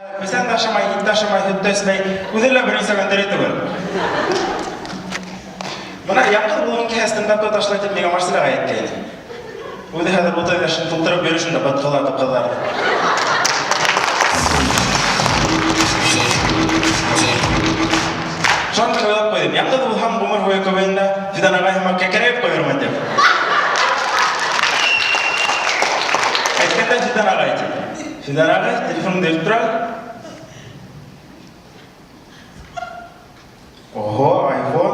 Песән дә ашамай, ит тә ашамай, һөт тә эсмәй, үҙе лә бернисә көн тере түгел. Менә яңгыз булгың килһә, стендапта ташлай дип миңа Марсель агай әйткәйне. Үзе хәзер 30 яшен тутырып йөри шунда боткалатып кызларны. Шуны уйлап куйдым. Яңгыз булһам, гомер буе КВНда Фидан агай һымак кәкерәеп куермын дип. Әйткәндә Фидан агай дип. Фидан агай, телефоныңды йөртеп тора. Ого, айфон.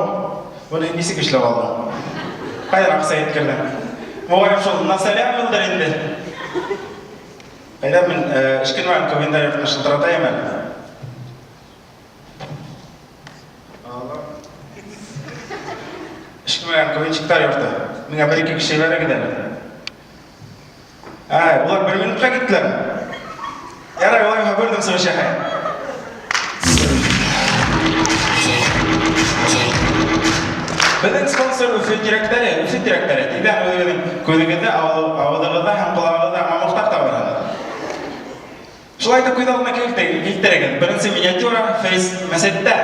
Моны ничек эшләп алдың? Кайдан акча иткердең? Мөгаен шул насалям булдыр инде. Әйдә мин эшкинмәгән КВНда йортны шылтыратаем әле. Алло. Эшкинмәгән КВНчиклар йорты. Миңа бер-ике кеше җибәрегез әле. Әй, улар бер минутка киттеләр. Ярай, улай булса күрдем чыгыш яһай. Безнең спонсор Өфе тирәкләре, Өфе тирәкләре. Тиздән үзегезнең күзегездә, авызыгызда һәм колагыгызда мамыктар табарсыз. Шулай итеп күз алдына килтерегез. Беренче миниатюра Фейс мәчеттә.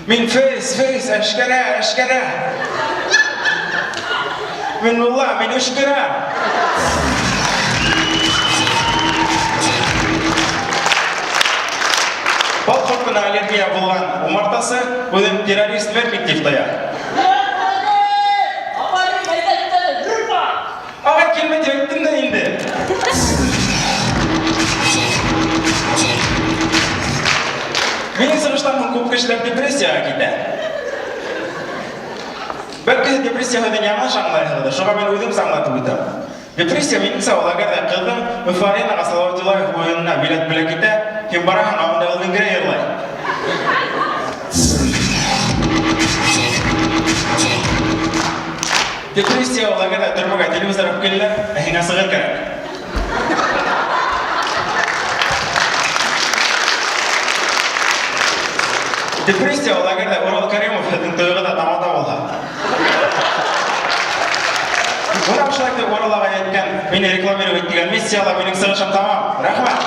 Мин Фейс, Фейс, әшкәрә, әшкәрә. Мин мулла, мин өшкерә. Бал кортына аллергия булган умартасы үзен террорист верник дип тоя. Агай килмә дип әйттем дә инде. Минем чыгыштан соң күп кешеләр депрессиягә китә. Бәлки депрессия һүзен яңлыш аңлайсыздыр, шуңа мин үзем аңлатып үтәм. Депрессия минемчә ул әгәр дә кызың Уфа Аренага Салават Юлаев уенына билет бүләк итә, һин бараһың, ә анда Элвин Грей йырлый. Депрессия ул әгәр дә төрмәгә телевизор алып килделәр, ә һиңа сыгыр кирәк. Депрессия ул әгәр дә Урал Кәримов һезнең туегызда тамада булса. Менә шулай итеп Урал агай әйткән, мине рекламировать дигән миссияла минем чыгышым тәмам. Рәхмәт.